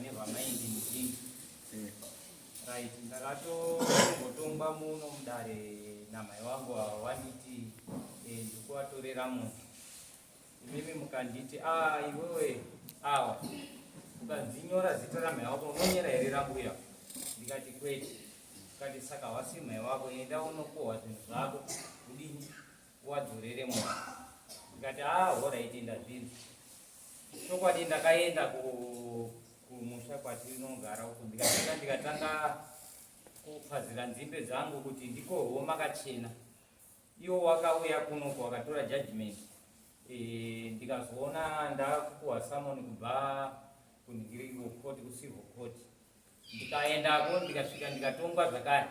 Never mind Mujingi. Right, ndakatongotongwa muno mudare namai wangu ava wanditi ndikuvatorera munhu. Imimi mukanditi ah iwewe awa ukanzinyora zita ramai wako unonyera here rambuya? Ndikati kwete. Ukati saka wasi mai wako enda unokohwa zvinhu zvako udini uwadzorere munhu. Ndikati ah horaiti ndazvinzwa. Chokwadi ndakaenda kumusha kwatinogara uko ndikasvika ndikatanga kupazira nzimbe dzangu kuti ndikohwo makachena. Iwo wakauya kunoko wakatora judgment e, ndikazoona ndakupuwa summon kubva kunhingiriko court kucivil court ndikaendako ndikasvika ndikatongwa zvakare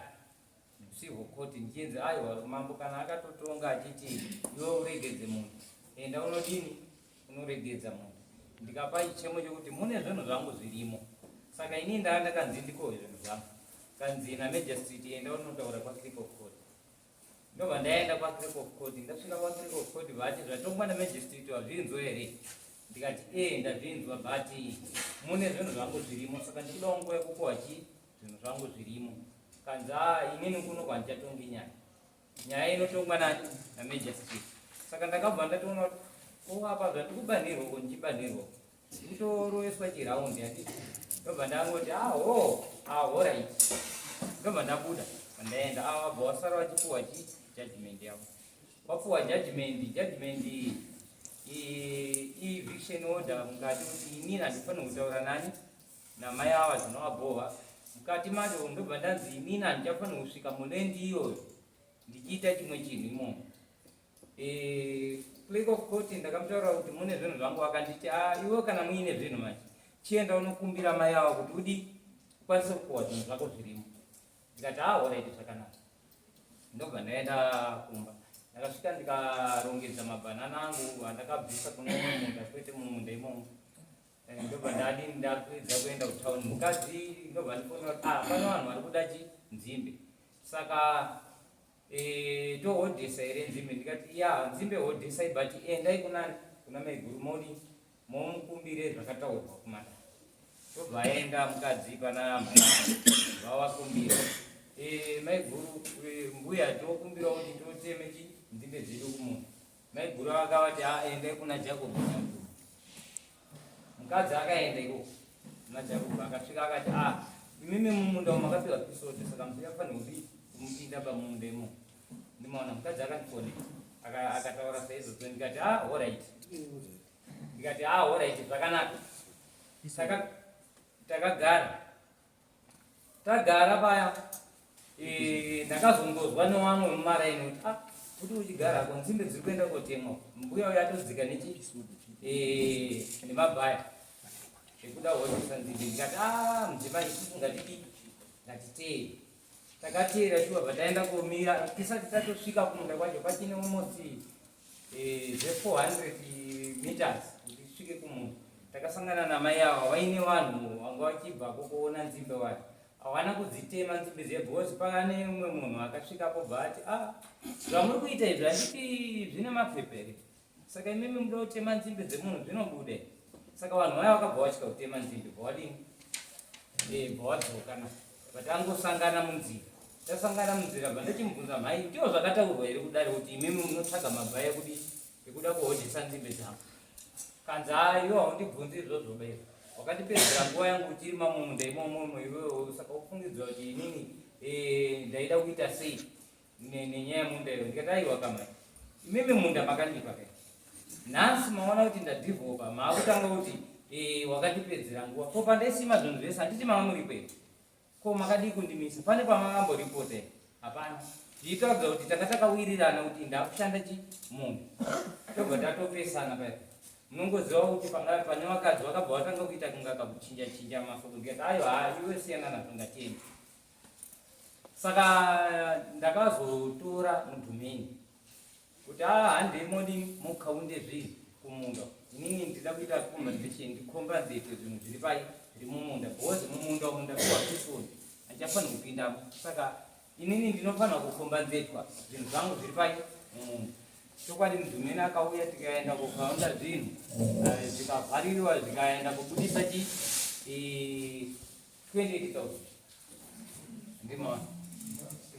civil court ndichinzi aiwa mambo kana akatotonga achiti iwe uregedze munhu enda unodini unoregedza munhu ndikapa chichemo chekuti mune zvinhu zvangu zvirimo saka ini ndaa ndakanzi ndikohe zvinhu zvangu kanzi namagistrate enda unotaura kwaclerk of court ndobva ndaenda kwaclerk of court ndasvika kwaclerk of court vati zvatongwa namagistrate wazvinzwa here ndikati e ndazvinzwa but mune zvinhu zvangu zvirimo saka ndikudawo nguva yekukohwa chi zvinhu zvangu zvirimo kanzi a inini kuno kwandichatongi nyaya nyaya inotongwa nani namagistrate saka ndakabva ndatoona kuti ko apa zvandikubanhirwa ko ndichibanhirwa ndikutoroeswa chiraundi handiti ndobva ndangoti aho ahorit ndobva ndabuda ndaenda ava vabva vasara vachipuwa chi judgment yavo wapuwa judgment judgment eviction order mukati kuti inini handifaniri kutaura nani namai ava zvinovabhohwa mukati macho ndobva ndanzi inini handichafaniri kusvika mulendi iyoyo ndichiita chimwe chinhu imomo clerk of court ndakamutaurira kuti mune zvinhu zvangu akanditi ah iwe kana muine zvinhu manje chienda unokumbira mai ava kuti udi ukwanise kupuwa zvinhu zvako zvirimo ndikati ah alright zvakanaka ndobva ndaenda kumba ndakasvika ndikarongedza mabhanana angu andakabvisa kune umwe munda kwete mumunda imomo ndobva ndadini ndakwidza kuenda kutown mukadzi ndobva ndifonera kuti ah pane vanhu vari kuda chi nzimbe saka tohodhesa here nzimbe ndikati ya nzimbe hodhesai but endai kunani kuna maiguru modi momukumbire zvakataurwa kumana tobva aenda mukadzi pana mai vavakumbira maiguru mbuya tokumbira kuti toteme chi nzimbe dzedu kumunhu maiguru akavati a endai kuna Jacob Nyamduma mukadzi akaenda ikoko kuna Jacob akasvika akati a imimi mumunda umu makapiwa pisote saka musingafaniri kuti kumupinda pamunda imo ndimaona mukadzi akandifonera akataura saizvozvo ndikati a alright ndikati a alright zvakanaka saka takagara tagara paya ndakazongozwa newamwe mumaraini kuti ah kuti uchigara ko nzimbe dziri kuenda kotemwa mbuya uyo atodzika nechi nemabhaya ekuda hodhesa nzimbe ndikati ah mudzimai isusu ngatidii ngatitee takateera shuwa bva taenda komira tisati tatosvika kumunda kwacho pachine almost zve 400 meters kuti tisvike kumunda takasangana namai ava vaine vanhu vanga vachibva kukoona nzimbe vacho hawana kudzitema nzimbe dziya because pane umwe munhu akasvikapo bva ati ah zvamuri kuita izvi handiti zvine mapepa here saka imimi muda kutema nzimbe dzemunhu zvinobuda saka vanhu vaya vakabva vatya kutema nzimbe bva wadini bva wadzoka na vatangosangana munzira tasangana munzira bva ndachimubvunza mhai ndiwo zvakataurwa here kudare kuti imimi munotsvaga mabhaya ekudi ekuda kuhodhesa nzimbe dzangu kanzi a iwe haundibvunzi izvozvo be wakandipedzera nguva yangu uchirima mumunda imomomo iwewe saka ufungidzira kuti inini ndaida kuita sei nenyaya yemunda iyo ndikati aiwa kamai imimi munda makandipa kai nhasi maona kuti ndadhivhopa maakutanga kuti wakandipedzera nguva ko pandaisima zvinhu zvese handiti manga muripo here ko makadii kundimisa pane pamakamboripota here hapana zvichitaridza kuti tanga takawirirana kuti ndakushanda chi munda tobva tatopesana paya munongoziva kuti pane vakadzi vakabva vatanga kuita kunga kakuchinja chinja masoko ndikati aiwa ha iwe siyana nazvo ngatiende saka ndakazotora mudhumeni kuti a handei modi mukaunde zvinhu kumunda inini ndida kuita compensation ndicompensate zvinhu zviri pai zviri mumunda because mumunda umu ndapiwa pisoni handichafanira kupindamo saka inini ndinofanira kukombanzetwa zvinhu zvangu zviri pai mumunda chokwadi mudhumeni akauya tikaenda kukaunda zvinhu zvikavharirwa zvikaenda kubudisa chi 28000. Ndimo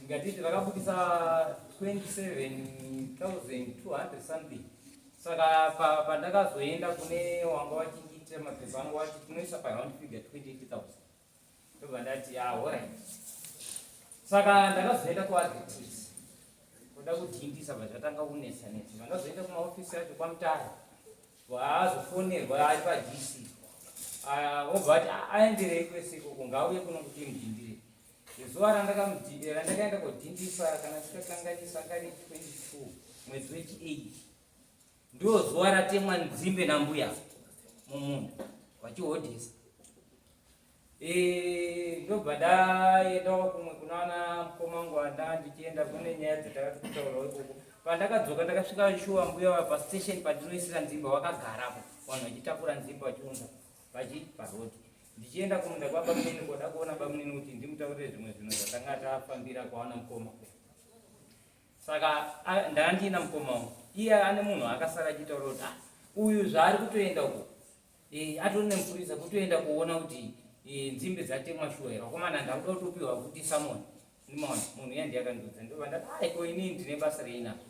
ngatiti vakabudisa 27200 something. Saka pandakazoenda kune wanga wachindiitira mapepa angu, wati tinoisa paround figure 28000. Ndobva ndati, "Ah, alright." Saka ndakazoenda kuAgritex kuda kudhindisa, bva zvatanga kunetsa netsa. Vandazoenda kumaofisi acho kwaMutare, vaazofonerwa ari paDC, wobva vati aenderei kwese ikoko, ngauye kuno kuti imudhindire. Zuva randakaenda kodhindisa, kana ndikakanganisa, ngari 22 mwedzi wechi8, ndo zuva ratemwa nzimbe nambuya mumunda vachihodhesa. Ndobva ndaendawo kumwe kunana mukoma wangu anda ndichienda kune nyaya dzatakati kutaurawo ikoko. Pandakadzoka, ndakasvika shuwa mbuya pastation pandinoisira nzimbe wakagarapo, vanhu vachitakura nzimbe vachiunza vachi parodi. Ndichienda kumunda kwabamunini koda kuona bamunini kuti ndimutaurire zvimwe zvinhu zvatanga tafambira kwawana mukoma. Saka ndanga mukoma wangu, iye ane munhu akasara achitaura kuti, "Ah, uyu zvaari kutoenda uko, atori nemupurisa kutoenda kuona kuti nzimbe dzatemwa shuwa here. Vakomana, ndakuda kutopiwa kuti summon." Ndimaona munhu iya ndiye akandiudza. Ndobva ndati, "Ai, ko inini ndine basa rei nazvo?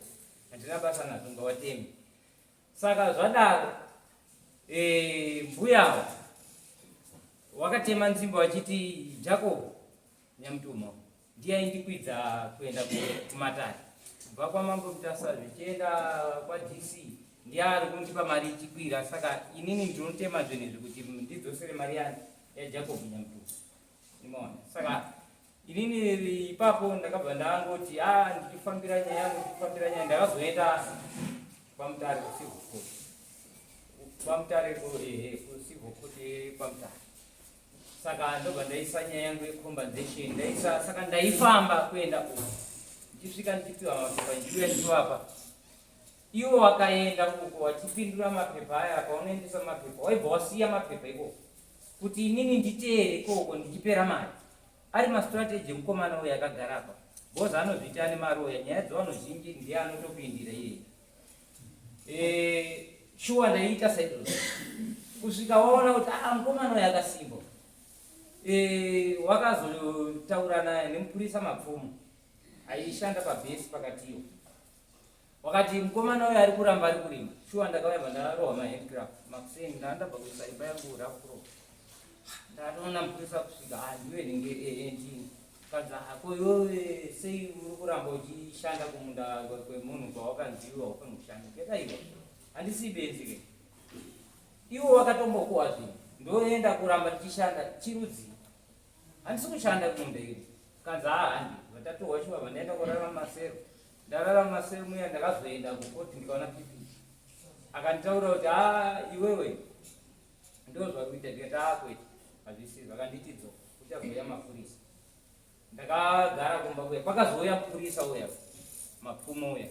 Handina basa nazvo, ngawateme." Saka zvadaro, mbuyawo wakatema nzimbe vachiti Jacob Nyamutuma ndiye aindikwidza kuenda kumatare kubva kwaMambo Mutasa zvichienda kwaDC, ndiye ari kundipa mari ichikwira. Saka inini ndinotema zvinhu izvi kuti ndidzosere mari yani yaJacob Nyamutuma. Nimaona, saka inini ipapo ndakabva ndangoti, a ndichifambira nyaya yangu, ndichifambira nyaya, ndakazoenda kwaMutare kucivil court, kwaMutare, ehe, kucivil court kwaMutare. Saka ndobva ndaisa nyaya yangu yecompensation, ndaisa. Saka ndaifamba kuenda uku, ndichisvika ndichipiwa mapepa, ndichiuya ndichivapa. Iwo wakaenda uko wachipindura mapepa aya. Paunoendesa mapepa, waibva wasiya mapepa ikoko kuti inini nditeere ikoko ndichipera mari. Ari mastrategy emukomana uyo akagara apa, because anozviita ane maroya, nyaya dzevanhu zhinji ndiye anotopindira iyeye. Shuwa ndaiita saizvozvo kusvika waona kuti, aa, mukomana uyo akasimba. Wakazotaura naye nemupurisa Mapfumo aishanda pabhesi pakatiyo, wakati mukomana uyo ari kuramba ari kurima. Shuwa ndakauya, bva ndarohwa mahandcuff makuseni. Ndandabva kuisa imba yangu rafuro, ndatoona mupurisa kusvika, "Ah, ndiwe nenge?" "Ehe, ndini." Kanzi, "Ako iwewe sei uri kuramba uchishanda kumunda kwemunhu kwawakanziwa ufanira kushanda?" Ketaiwa, handisi benzi ke, iwo wakatombokuwa zvinhu, ndoenda kuramba ndichishanda chirudzi? Handisi kushanda kumunda iri. Kanzi, "Haa, handi." Vatatohwa shuwa, vandaenda kurara mumasero. Ndarara mumasero muya, ndakazoenda kukoti, ndikaona PP akanditaura kuti, "Ha, iwewe ndo zvakuita." Ndikati, "Aa, kwete, hazvisizvo." Akanditi, "Dzoka, kuchazouya mapurisa." Ndakagara kumba kuya, kwakazouya mupurisa uya Mapfumo uya.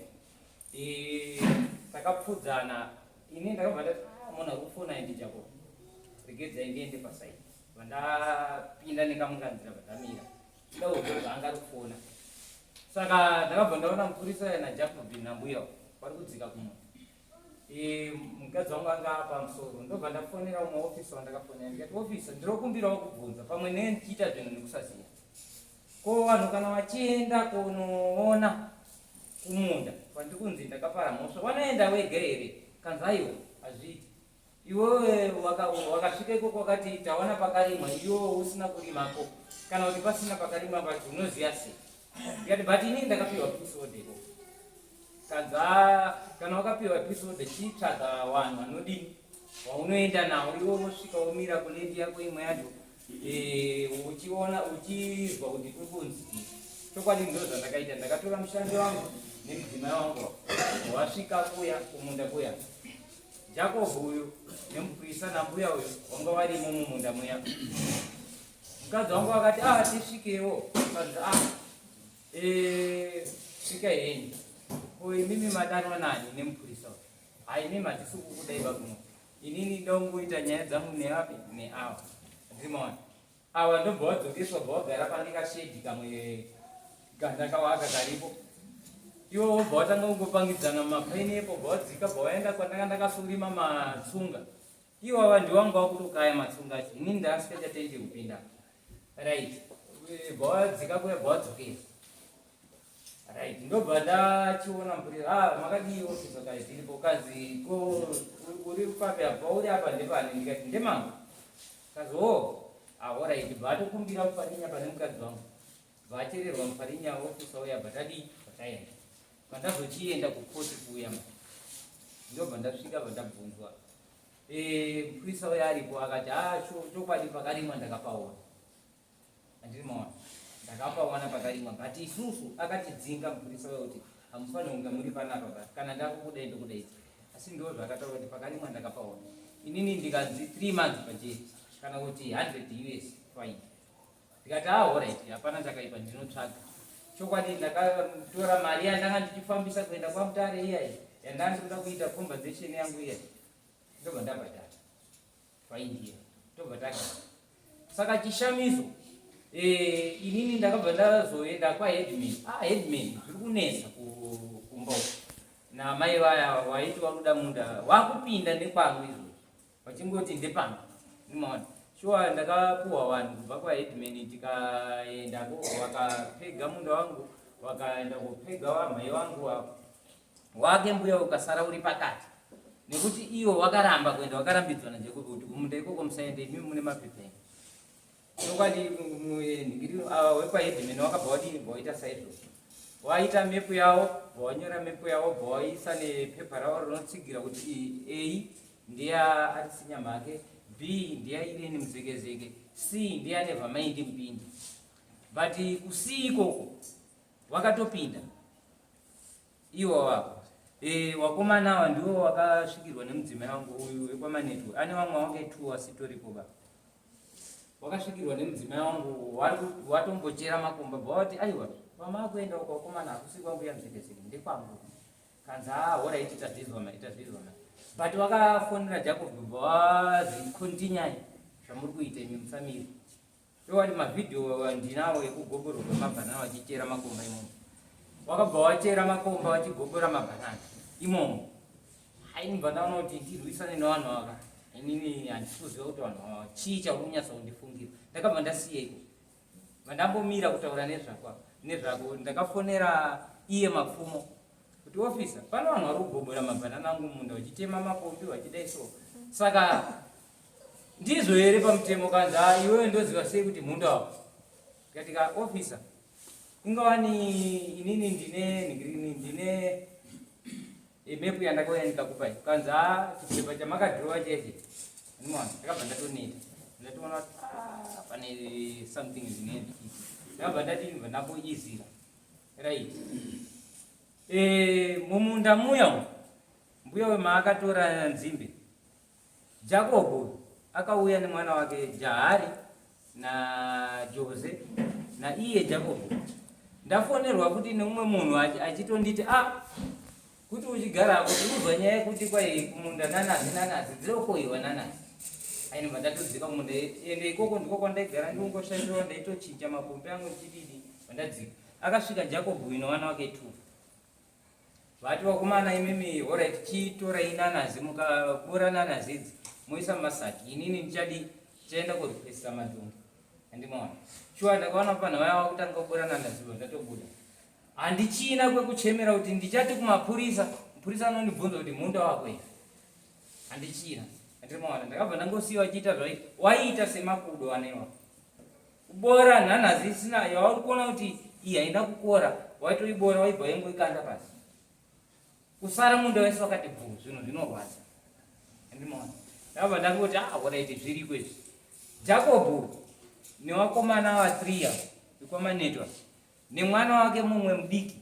Takapfudzana. Ini ndakabva ndati, "Ah, munhu ari kufona indi Jacob, regedzai ndiende paside." Vandapinda nekamunganzira, vandamira ndauzwa zvaanga ari kufona. Saka ndakabva ndaona mupurisa uya naJacob nambuya vari kudzika kumunda. Mukadzi wangu anga pamusoro. Ndobva ndafonera umwe officer wandakafonera, ndikati, "Officer, ndinokumbirawo kubvunza, pamwe nee ndichiita zvinhu nekusaziva. Ko vanhu kana vachienda kunoona kumunda kwandikunzi ndakapara mhosva, wanoenda wega here?" Kanzi, "Aiwa, hazviiti. Iwewe wakasvika ikoko wakati tawana pakarimwa, iwewe usina kurimako, kana kuti pasina pakarimwa pacho, unoziva sei?" Ndikati, "But inini ndakapiwa peace order ikoko." Kanzi, "Ah, kana wakapiwa peace order, chitsvaga vanhu vanodini waunoenda nawo. Iwe wosvika womira kuland yako imwe yacho, uchiona uchizwa kuti kuri kunzi." Chokwadi ndo zvandakaita. Ndakatora mushandi wangu nemudzimai wangu, wasvika kuya kumunda kuya. Jacob uyu nemupurisa nambuya uyu wanga varimo mumunda muya. Mukadzi wangu akati, "Ah, tisvikewo." Kanzi, "Ah, svika henyu. Ko imimi madanwa nani nemupurisa uyu?" "Hai, imimi hatisi kukudai vakuno. Inini ndongoita nyaya dzangu nevapi neava." Ndimaona ava ndobva wadzokeswa, bva wagara pane kashed kamwe gandakawaka karipo. Iwo wobva watanga kungopangidzana mapainepo, bva wadzika, bva waenda kwandanga ndakasurima matsunga. Iwava ndiwangu wakutokaya matsunga acho, inini ndaasikachatendi kupinda. Right, bva wadzika kuya, bva wadzokera. Right, ndobva ndachiona mupurisa. Ah, makadii officer? Kai zviripo kazi ko uri papi apa? Uri apa ndepani? Ndikati ndemangu. Kazi o, ah, alright. Bva atokumbira mufarinya pane mukadzi wangu, bva achererwa mufarinya officer uya. Bva tadii, bva taenda. Pandazochienda kukoti kuya, ndobva ndasvika, bva ndabvunzwa. Mupurisa uya aripo akati, "A, chokwadi pakarimwa ndakapaona, handiri maona, ndakapaona pakarimwa, but isusu akatidzinga mupurisa uya kuti hamufaniri kunge muri panapa, but kana ndakukudai ndokudai." Asi ndo zvakataura kuti pakarimwa ndakapaona inini. Ndikanzi 3 months pajeri kana kuti 100 US fine. Ndikati, "Ah, alright, hapana chakaipa, ndinotsvaga." Chokwadi ndakatora mari yandanga ndichifambisa kuenda kwaMutare iyayi, yandanga ndikuda kuita compensation yangu iyayi, ndobva ndabhadhara fine iya, tobva tagara. Saka chishamiso, inini ndakabva ndazoenda kwaheadman. Ah, headman, zviri kunetsa kumba uku namai vaya waiti wakuda munda, wakupinda nekwangu izvozvo vachingoti ndepangu. Nimaona shuwa ndakapuhwa vanhu kubva kwaheadman, tikaendako, vakapega munda wangu, vakaenda kopega wamai wangu, wake mbuya ukasara uri pakati, nekuti iwo wakaramba kuenda, wakarambidzwa naJacob kuti kumunda ikoko musaende, imi mune mapepa enyu. Chokwadi nhingiri wekwaheadman wakabva wadini, bva waita saizvozvo, waita mepu yavo, bva wanyora mepu yavo, bva waisa nepepa ravo rinotsigira kuti iyi A ndeya Arisinyamhake, B ndeya Irene Muzekezeke, C ndeya Nevermind Mupindi. But kuC ikoko wakatopinda iwo wako. Wakomana ava ndiwo wakasvikirwa nemudzimai wangu uyu wekwaManetwe, ane vamwe wake two asitoripo ba. Wakasvikirwa nemudzimai wangu, watombochera makomba, bva wati, "Aiwa, kwamakuenda uko wakomana hakusi kwambuya Muzekezeke, ndekwangu." Kanzi, "Ah, alright, tazvizwa mai, tazvizwa mai." But wakafonera Jacob, bva wazi, "Continue zvamuri kuita imi, musamiri." Towati mavhidhiyo ndinawo ekugoborwa kwemabhanana vachichera makomba imomo. Wakabva wachera makomba vachigobora mabhanana imomo. Hainibva ndaona kuti ndirwisane nevanhu ava, inini handisi kuziva kuti vanhu ava chii chauri kunyatsa kundifungira. Ndakabva ndasiya iko, vandambomira kutaura nezvakwa nezvako. Ndakafonera iye Mapfumo kuti, "Officer, pane vanhu vari kugobora mabhanana angu munda, vachitema mapombi, vachidai so, saka ndizvo here pamutemo?" Kanzi, "Ah, iwewe ndoziva sei kuti munda wako?" Ndikati, "Ka officer, ingawani inini ndine ndine ndine mepu yandakauya ndikakupai." Kanzi, "A, chipepa chamakadhirowa chese ndimona." Ndakabva ndatoneta, ndatoona kuti, ah, pane something zvinenge zvichiita. Ndakabva ndati ndibva ndamboizira. Right, mumunda muya umu, mbuya wemaakatora nzimbe, Jakobho akauya nemwana wake Jahari naJose naiye Jakobho. Ndafonerwa kuti neumwe munhu achitonditi, a kuti uchigara kuti uzwa nyaya yekuti kwai kumunda nanasi nanasi dzinokohiwa nanasi. Ainobva ndatodzika kumunda, ende ikoko ndiko kwandaigara, ndingoshandira, ndaitochinja mapombi angu ndichididi. Vandadzika, akasvika Jakobho ino vana wake two. Vati, "Vakomana imimi, alright, chitorai nanasi, mukabura nanasi idzi moisa mumasaki, inini ndichadi ndichaenda kurikwesisa madhongi." Andimaona shuwa ndakaona panhu vaya vakutanga kubura nanasi, ndatobuda, handichina kwekuchemera kuti ndichati kumapurisa. Mupurisa anondibvunza kuti munda wako here? Handichina, andimaona. Ndakabva ndangosiyiwa achiita zvai waiita semakudo anewa kubora nhanhazi isina yauri kuona kuti iyi haina kukora, waitoibora, waibva waingoikanda pasi, kusara munda wese wakati bvu. Zvinhu zvinorwadza, andimaona. Ndakabva ndangoti, "Ah, alright, zviriko izvi." Jakobho nevakomana va3 vekwaManetwa nemwana wake mumwe mudiki,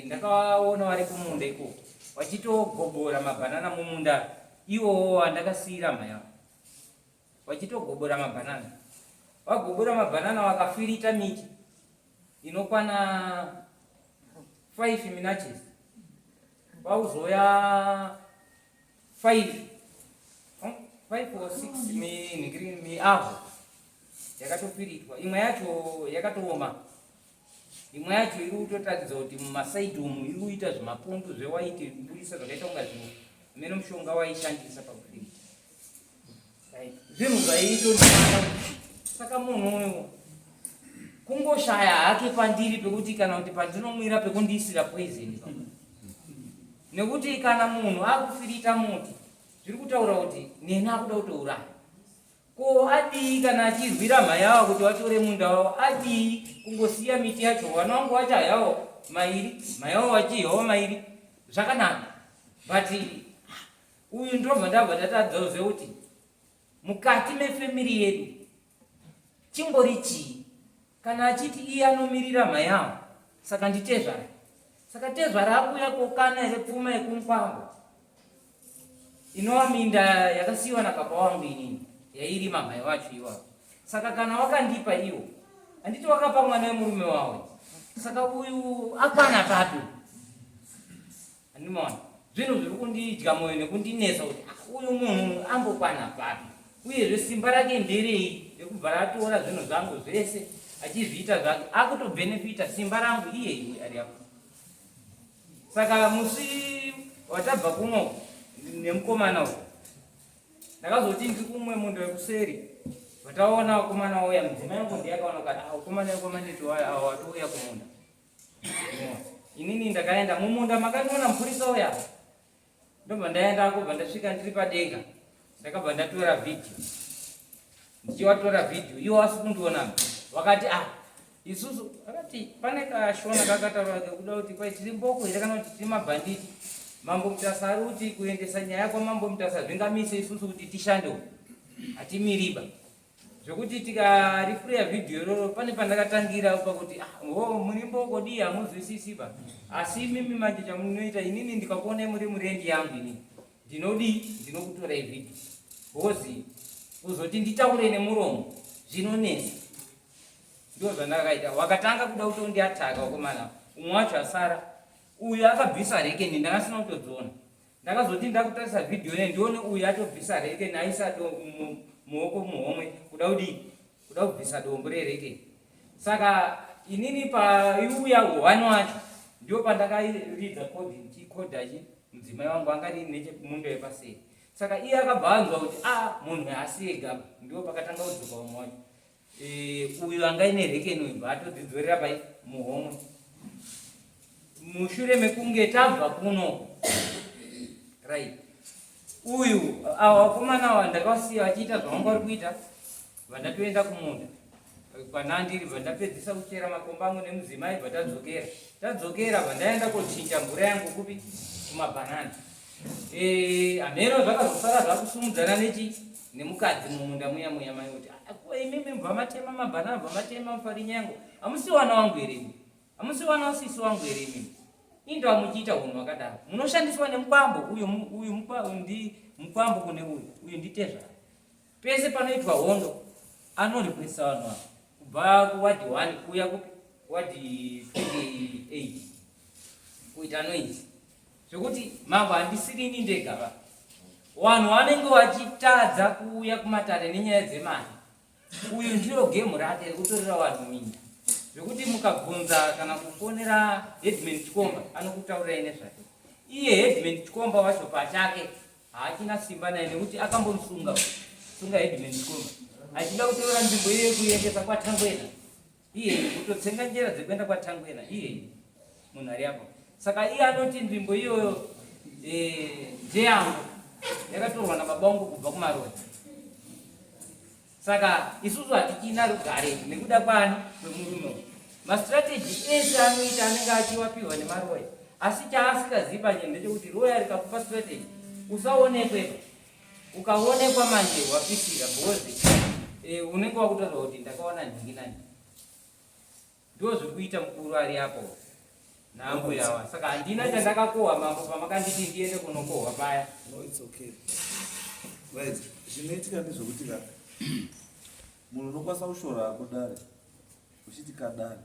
ndakaona vari kumunda ikoko vachitogobora mabhanana mumunda iwowo wandakasiyira mhaya, vachitogobora mabhanana. Vagobora mabhanana, vakafirita miti inokwana 5 minaches, vauzoya 5 5 or 6 miavho yakatofiritwa. Imwe yacho yakatooma, imwe yacho iri kutotaridza kuti mumasaidi umu iri kuita zvimapundu zvewaiti, kubudisa zvakaita kunga zvinhu. Mene mushonga waishandisa pakufirita. Right. Zvinhu zvaiito saka munhu uyu kungoshaya hake pandiri pekuti kana kuti pandinomwira pekundiisira poison nekuti kana munhu akufirita muti zviri kutaura kuti neni akuda kutouraya Ko adii kana achirwira mhai awa kuti vatore munda wavo adii kungosiya miti yacho vana vangu vachayawo mairi mhai avo vachiyawo mairi zvakanaka but uyu ndobva ndabva ndatadzoze kuti mukati mefemiri yedu chimbori chii kana achiti iye anomirira mhai avo saka nditezvara saka tezvara akuuya kokana here pfuma yekumkwangu inova minda yakasiyiwa nababa wangu inini yairima mhai wacho iwawo saka kana wakandipa iwo handiti wakapa mwana wemurume wawe saka uyu akwana papi andimaona zvinhu zviri kundidya mwoyo nekundinetsa kuti ah, uyu munhu ambokwana papi uyezve simba rake nderei rekubva ratora zvinhu zvangu zvese achizviita zvake akutobhenefita simba rangu iye iwe ari apo Saka musi watabva kuno nemukomana uyu ndakazoti ndiri kumwe munda wekuseri vataona vakomana wauya mudzimai wangu ndiye akaona kati ah, vakomana vekwamaneti waya awo watouya kumunda inini ndakaenda mumunda makandiona mupurisa uya ndobva ndaenda kubva ndasvika ndiri padenga ndakabva ndatora vhidhiyo ndichivatora vhidhiyo iwo asi kundiona vakati ah isusu akati pane kashona kakataura kekuda kuti kwai tiri mboko here kana kuti tiri mabhanditi mambo mutasa ari kuti kuendesa nyaya kwamambo mutasa zvingamise isusu kuti tishande hatimiriba zvekuti tikarifreya vhidhiyo iroro pane pandakatangira pakuti ah, ho muri mboko dii hamuzwisisi ba asi imimi manje chamunoita inini ndikakuonai muri murendi yangu inini ndinodii ndinokutorai vhidhiyo because kuzoti nditaure nemuromo zvinonetsa ndo zvandakaita wakatanga kuda kutondiataka wakomana umwe wacho asara uyu akabvisa rekeni ndakasina kutodziona Ndakazoti ndakutarisa video ne ndione uyu atobvisa reke naisa muoko muhomwe kuda kudii kuda kubvisa dombo rereke saka inini paiuya uhwani wacho ndio pandakaridza kodi ndichikodha chi mudzimai wangu anga rii nechekumunda yepaseri saka iye akabva anzwa kuti a ah, munhu haasi ega ndio pakatanga kudzoka umwe wacho Eh, uyu anga ine rekeni uyu bva atodzidzorera pai muhomwe mushure mekunge tabva kuno right uyu awa vakomana awa ndakavasiya vachiita zvavanga vari kuita vandatoenda kumunda kwanandiri bva ndapedzisa kuchera makomba angu nemudzimai bva tadzokera tadzokera bva ndaenda kochinja mvura yangu kupi kumabhanana Eh, hameno zvakazosara zvakusumudzana nechi nemukadzi mumunda muya muya mai kuti ah, ko imimi mubva matema mabhanana mubva matema mufarinya yangu hamusi wana wangu here imi hamusi wana wasisi wangu here imimi indawa muchiita unhu hwakadaro munoshandiswa nemukwambo uyu uyu ndi mukwambo kune uyu uyu nditezvara pese panoitwa hondo anorikwesa vanhu ava kubva kuwadhi 1 kuuya kupi wadhi 28 kuita noise zvekuti mambo handisirini ndega va vanhu vanenge vachitadza kuuya kumatare nenyaya dzemari uyu ndiro gemu rake rekutorera vanhu minda zvekuti mukabvunza kana kufonera headman chikomba anokutaurirai nezvake iye headman chikomba wacho pachake haachina simba naye nekuti akambomusunga sunga headman chikomba achida kutora nzvimbo iye kuendesa kwatangwena iye kutotsenga njera dzekuenda kwatangwena iye munhu ari apo saka iye anoti nzvimbo iyoyo eh, ndeyangu yakatorwa nababa wangu kubva kumaroi saka isusu hatichina rugare nekuda kwani kwemurume uyu mastrategy ese anoita anenge achiwapiwa nemaroya asi chaasingazivi panje ndechekuti roya rikakupa strategy usaonekwe ukaonekwa manje wapisira because eh, unenge wakutaura kuti ndakaona nhingi nani ndo zviri kuita mukuru ari apo naambuya awa saka handina chandakakohwa mambo pamakanditi ndiende kunokohwa paya no, it's okay. Right. Zvinoitika ndezvekuti ka munhu unokwanisa kushora hako dare uchiti kadare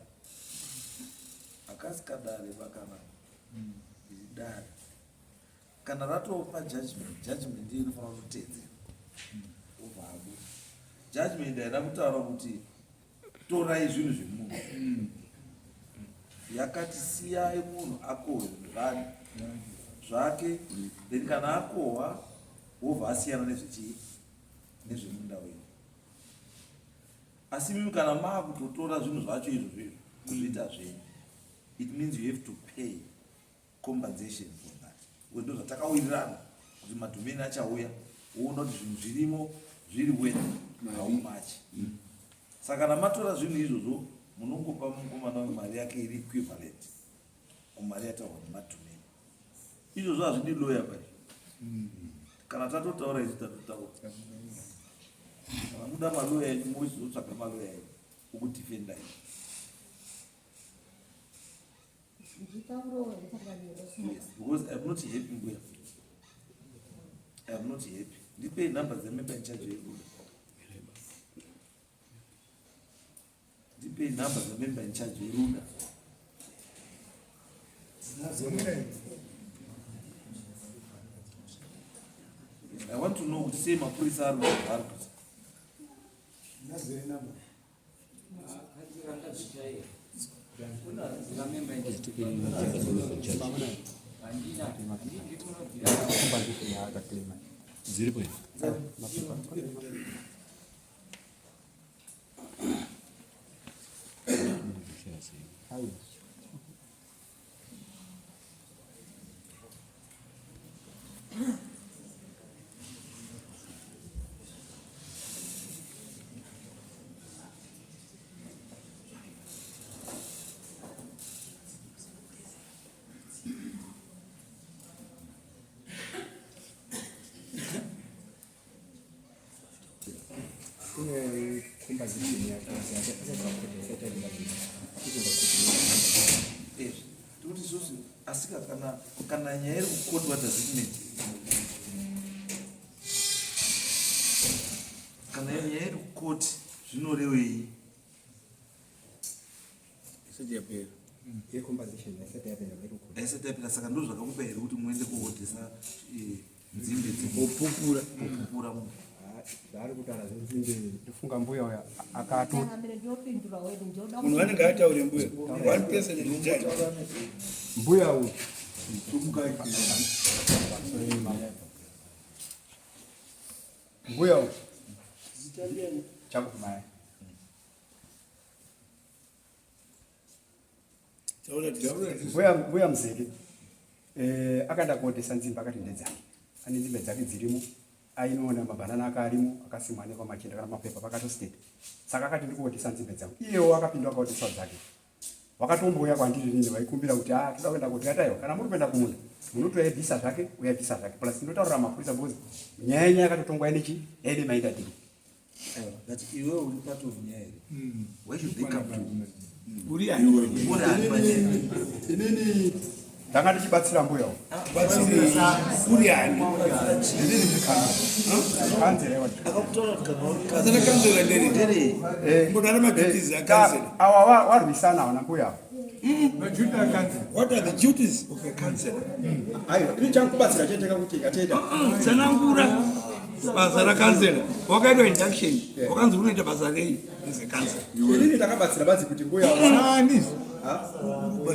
hakasi kadare vakanaka iri dare kana ratopa judgment judgment iyo inofanira kutoteedzera obva abuda judgment haina kutaura kuti torai zvinhu zvemunhu yakati siyai munhu akohwe vani Zvake then kana akohwa wobva asiyana nezvechii nezvemunda wenyu. Asi imimi kana maakutotora zvinhu zvacho izvozvo izvo kuzviita zvenyu, it means you have to pay compensation for that. Because ndo zvatakawirirana kuti madhumeni achauya woona kuti zvinhu zvirimo zviri worth how much. Saka kana matora zvinhu izvozvo munongopa mukomana uyu mari yake iri equivalent kumari yataurwa nemadhumeni. Izvozvo hazvidi lawyer bai. Kana tatotaura isu tatotaura. Kana muda maloya enyu mochizotsvaga maloya enyu okudefendai. Yes, because I'm not happy mbuya. I'm not happy. Ndipei number dzemember in charge yeruda. Ndipei number dzemember in charge yeruda. I want to know kuti sei mapurisa ari kuita. Dziripo here? Kune composition yake tikuti isusu asika kana kana nyaya iri kukoti what does it mean kana nyaya iri kukoti zvinorevei Isati yapera. Yecompensation isati yapera iri kukoti. Isati yapera saka ndozvo zvakakupa here kuti muende kohodhesa eh, nzimbe dzekupupura kupupura munhu. Zvaari kutaura zvenzimbe ndofunga mbuya uya akato munhu anenge ataure mbuya one person at a time. Mbuya uyu mbuya uyu chakufumaya Mbuya Mzeke eh, akaenda kuodhesa nzimbe akati ndedzake, ane nzimbe dzake dzirimo, ainoona mabhanana ake arimo akasimwa nekwamachinda kana mapepa pakatostate. Saka akati ndikuodhesa nzimbe dzangu, iyewo akapinda akaodhesa dzake. Vakatombouya kwandiri nini vaikumbira kuti ah, toda kuenda kuti ataiwa kana muri kuenda kumunda munotoyabvisa zvake uyabvisa zvake plus ndinotaurira mapurisa because nyaya yenyu yakatotongwa inechi yaine maita diki But iwe uri part of nyaya here? Hmm. Why should they come to you? Uri ani? Uri ani panyaya? Inini ndanga ndichibatsira mbuya uyu. Uri ani? Inini ndiri kanzera. Akakutaura kuti kana uri kanzera. Kanzera ndere. Ndere. Eh. Mbodara maduties a kanzera. Awa warwisana wana mbuya ava. What are the duties of a counselor? Aiwa, ini chankubatsira chete kakuti kachaita. Tsanangura basa rakansela. Wakaitwa induction, wakanzi unoita basa rei as a counselor? Inini ndakabatsira badzi kuti mbuya Ani?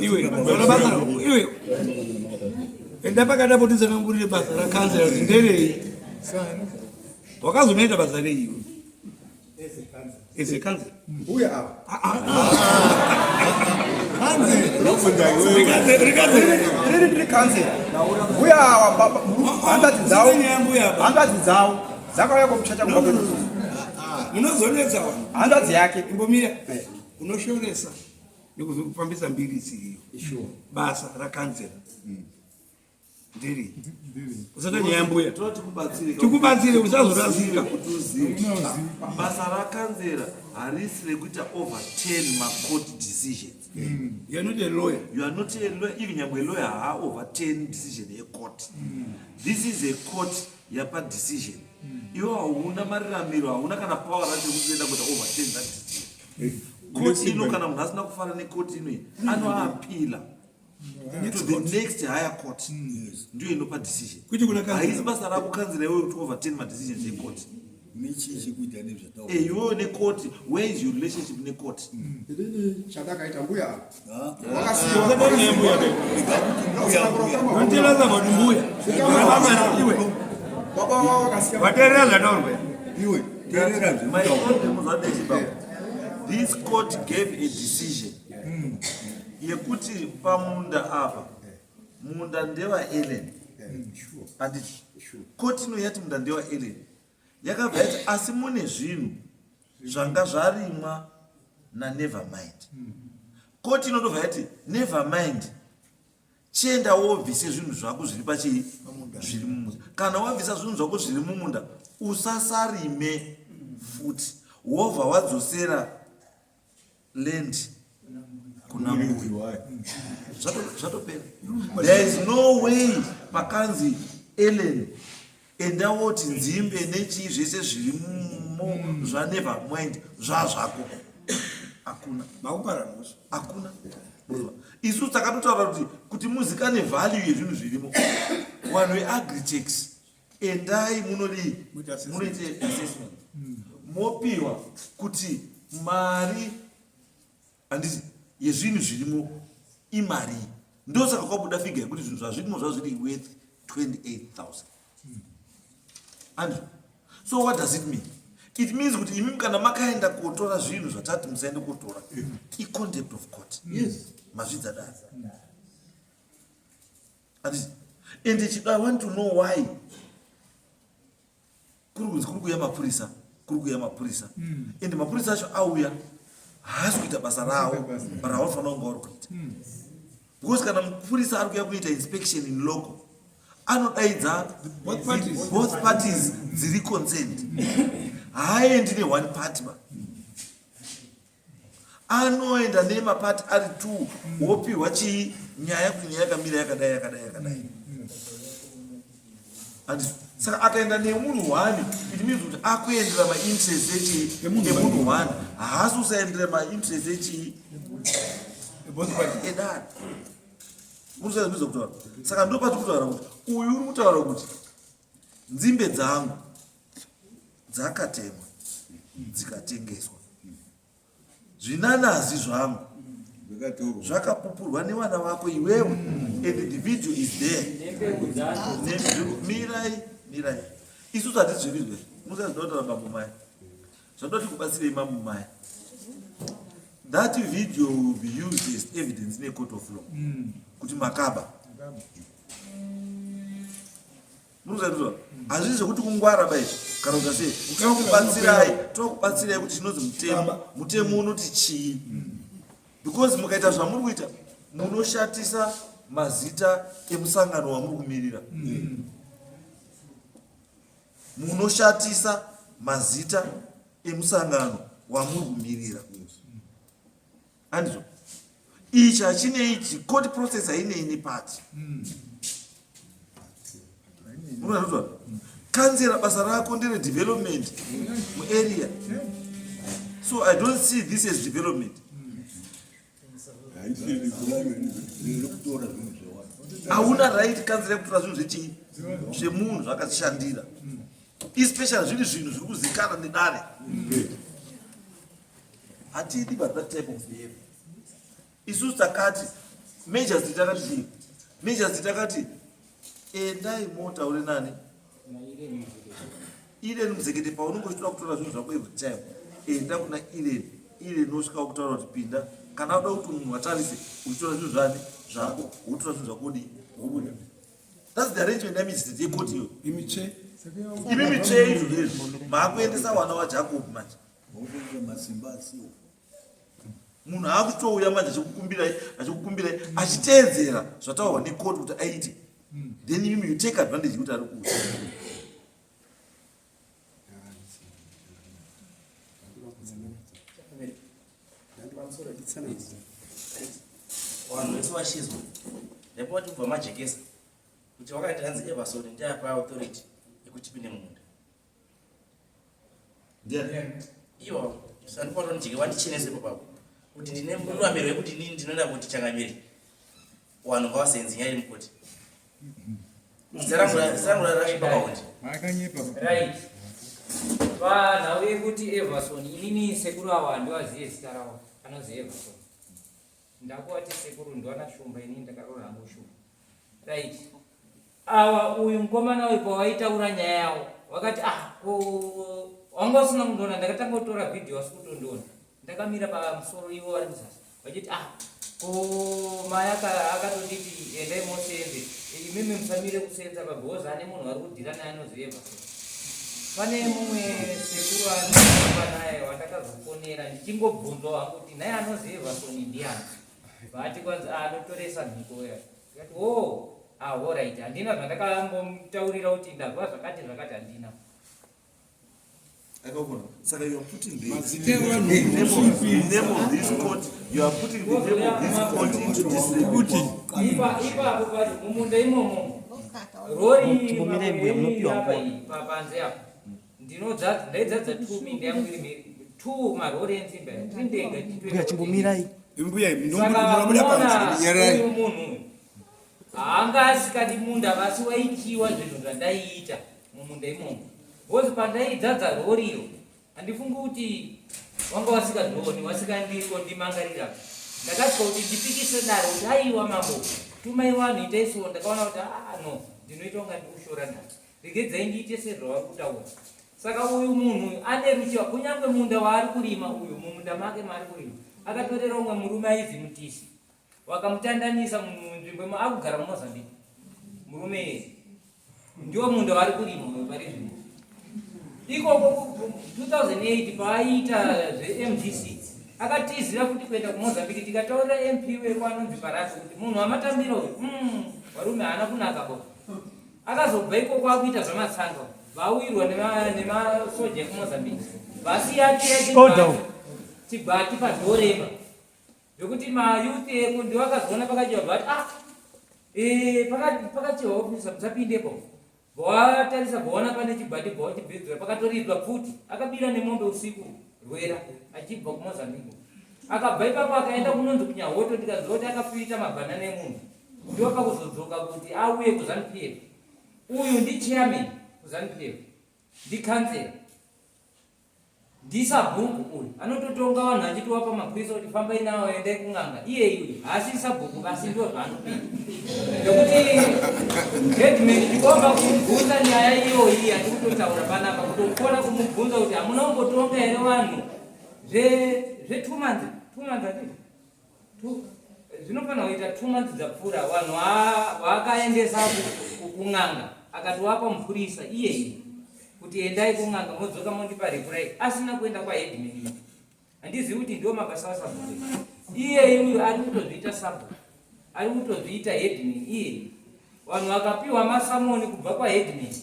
Iwe, basa iwe. Enda pakati apo titsanangurire basa rakansela kuti nderei. Wakazonoita basa rei iwe? As a counselor. Mbuya ava. Inini ndiri counselor. Mbuya ava hanzvadzi dzavo hanzvadzi dzavo dzakauya komuchacha kumba kwedu. Munozonetsa vanhu. Hanzvadzi yake. Imbomira. Unoshoresa nekuzofambisa mbiri isiriyo. Basa rakanzela. Ndiri. Usata nyaya mbuya. Tikubatsire usazorasika. Basa rakanzera harisi rekuita over 10 macourt decisions. You are not a lawyer. You are not a lawyer. Even nyangwe lawyer haa over 10 decision yecourt. This is a court yapa decision. Iwe hauna mariramiro, hauna kana power racho rekuti uenda kuita over 10 that decision. Court ino kana munhu asina kufara necourt ino iyi anoapila. to the next higher court ndiyo inopa decision Kwete kuna kanzura. haisi basa rako kanzura iwewe kuti overturn madecisions ecourt. Une chii chekuita nezvataura? Eh, iwewe nekoti, where is your relationship nekoti? Inini chandakaita mbuya Ah, wakasiwa Usatauye mbuya be. Rega kuti mbuya mbuya. Don't tell us about mbuya. Baba iwe. Baba wavo wakasiya. Wateerera zvataurwa. Iwe, teerera My zvekutaura. own muzvadezi baba. This court gave a decision yekuti pamunda apa munda ndewa Ellen. Handiti? Court ino yati munda ndewa Ellen. Yakabva yati asi mune zvinhu zvanga zvarimwa na never mind. Court inotobva yati never mind. Chienda wobvise zvinhu zvako zviri pachii zviri mumunda. Kana wabvisa zvinhu zvako zviri mumunda usasarime futi, wobva wadzosera land kuna mbuya. Zvatopera. There is no way pakanzi Ellen enda woti nzimbe nechii zvese zviri mumo zvanever mind zvazvako. Hakuna. Makupara mhosva. Hakuna. Isu takatotaura kuti muzikane value yezvinhu zvirimo. Vanhu veAgritex endai munodii? Muite assessment. Munoite assessment. Mopiwa kuti mari handiti yezvinhu zvirimo imari. Ndosaka kwabuda figure yekuti zvinhu zvazvirimo zvazviri worth 28,000. Andrew, so what does it mean? It means kuti imi kana makaenda kotora zvinhu zvatati musaende kotora, i-contempt of court. Yes. Mazvidza dare. Handiti? And I want to know why kuri kunzi kuri kuuya mapurisa, kuri kuuya mapurisa. And mapurisa acho auya haasi kuita basa rawo ravanofanira kunge vari kuita. Because kana mupurisa ari kuuya kuita inspection in loco, anodaidza Both parties. both parties dziri concerned. Haaendi ne-one party ba. Anoenda nemapati ari two, wopiwa chii nyaya kuti nyaya yakamira yakadai yakadai yakadai. And saka akaenda nemunhu one, it means kuti akuendera mainterest echii emunhu one, haasi kusaendera mainterest echii Both parties. edare. Munosaizvizwa kutaura. Saka ndopati kutaura kuti uyu uri kutaura kuti nzimbe dzangu dzakatemwa dzikatengeswa, zvinanazi zvangu Zvakatorwa. zvakapupurwa nevana vako iwewe, and the video is there. Nembeu dzacho. Mirai, mirai, isusu hatizvirizwe. Musazvinotaura mambo maya, zvandoti kubatsirei mambo maya. That video will be used as evidence in a court of law kuti makaba. Munozandizwa, hazvisi zvekuti kungwara ba izvi kana kuita sei. Tokubatsirai, tokubatsirai kuti chinonzi mutemo, mutemo unoti chii, because mukaita zvamuri kuita munoshatisa mazita emusangano wamuri kumirira. Munoshatisa mazita emusangano wamuri kumirira. Handizvo? Ichi hachinei, court process hainei nepati. Munozwa, kanzera basa rako ndere development muarea, so I don't see this as development. Haisi rekutora zvinhu zvevanhu. Hauna right kanzera yekutora zvinhu zvechii zvemunhu zvakazvishandira, especially zviri zvinhu zviri kuzikana nedare. Hatidi but that type of behavior. Isusu takati magistrate takati chii? Magistrate takati endai motaure nani? Irene Muzekete. Paunenge uchitoda kutora zvinhu zvako every time, enda kuna Irene. Irene osvika kutaura kuti pinda. Kana uda kuti munhu atarise uchitora zvinhu zvani zvako, wotora zvinhu zvako udii, wobuda. That's the arrangement yamagistrate yekoti iyoyo. Imi che. Imi mitsve izvozvo izvi maakuendesa vana waJacob manje. Vokuita masimba asiwo. Munhu akutouya manje achikukumbirai, achikukumbirai, achiteedzera zvataurwa nekoti kuti aite, then imi you take advantage yekuti ari kuuya. Vanhu vese vachizwa ndipo vati kubva majekesa kuti wakati hanzi Everson ndiapa authority yekuti tipinde mumunda. Ndiani? Iwo sandipatonijeke wandichenese papapo kuti ndine mururamiro yekuti inini ndinoenda kuti changamire vanhu ngavasenzi nyaya iri mukoti. Zita rangu rasvipa pahundi. Makanyepa. Right. Panhau yekuti Everson, inini sekuru ava handivazive zita ravo, anonzi Everson. Ndakuvati sekuru ndiwana Shumba, inini ndakaroora hangu Shumba. Right. Ava uyu mukomana uyu pawaitaura nyaya yawo wakati ah ko wanga usina kundiona, ndakatanga kutora video asi kutondiona. Ndakamira pamusoro ivo vari muzasi vachiti ah ko mai akatonditi endai mosenze imimi musamire kusenza pabhozi ane munhu vari kudhira naye anozi Everson. Pane mumwe sekuru anofamba naye wandakazofonera ndichingobvunzwa hangu kuti naye anozi Everson ndiani, vati kwanzi ah, anotoresa mhiko uya. Ndikati oh ah alright, handina zvandakambomutaurira kuti ndazwa zvakati zvakati, handina. Akakona. Saka you are putting the Mazita evanhu name of, the name of this court, you are putting the name of this court into disrepute. Ipapo pacho mumunda imomo rori Chimbomirai mbuya, munopiwa apa nguva. iyi panze apa ndinodzadza, ndaidzadza two minda yangu iri miri two marori enzimba tiri ndega. Mbuya, chimbomirai. Mbuya, Saka munobuda panze. munoona Nyarai. uyu munhu uyu haanga asikadi munda, vasi waichiwa zvinhu zvandaiita mumunda imomo, because pandaidzadza roriyo handifungi kuti wanga wasikazvioni, wasikandikondimangarira. Ndakasvika kuti ndipikise dare kuti aiwa mambo, tumai vanhu, itai so. Ndakaona kuti aa no, ndinoita kunga ndikushora dare, regedzai ndiite sezvavari kutaura. Saka uyu munhu uyu ane ruchiva, kunyange munda waari kurima uyu, mumunda make maari kurima akatorera umwe murume aizi Mutisi, wakamutandanisa munzvimbo imo akugara muMozambique. Murume iyeye ndiwo munda waari kurima uyu pari zvino ikoko. 2008 paaiita zveMDC akatizira futi kuenda kuMozambique. Tikataurira MP weko anonzi Parasi kuti munhu wamatambiro uyu, varume haana kunaka bo. Akazobva ikoko akuita zvamatsanga, vawirwa nemasoja ekuMozambique, vasiya Order. chigwati padhorema zvekuti mayouth eko ndiwo akazoona pakachiwa vati ah pakachiwa ofisa musapindepo. Vatarisa vaona pane chigwati, bva pakatoridzwa pfuti. Akabira nemombe usiku rwera achibva kuMozambique. Akabva ipapo akaenda kunonzi kuNyahoto, tikaziva kuti akapfuita mabhanana emunhu, ndiwo pakuzodzoka kuti auye kuZANU PF. Uyu ndichairman kuZANU PF, ndikansela, ndisabhuku. Uyu anototonga vanhu achitiwapa mapurisa kuti fambai nawo, endai kun'anga. Iye uyu haasi sabhuku basi, ndo zvaanopinda nekuti headman chikomba kumubvunza nyaya iyoyi yatiri kutotaura panapa, kutokona kumubvunza kuti hamuna kumbotonga here vanhu zve 2 months, 2 months hatizvo, zvinofanira kuita 2 months dzapfuura, vanhu vaakaendesa kun'anga, akatiwapa mupurisa iyeyi kuti endai kun'anga modzoka mondipa reply, asina kuenda kwaheadman. Handizivi kuti ndiwo mabasa asabhuku. Iyeyi uyu ari kutozviita sabhuku, ari kutozviita headman iyeyi. Vanhu vakapiwa masummons kubva kwaheadman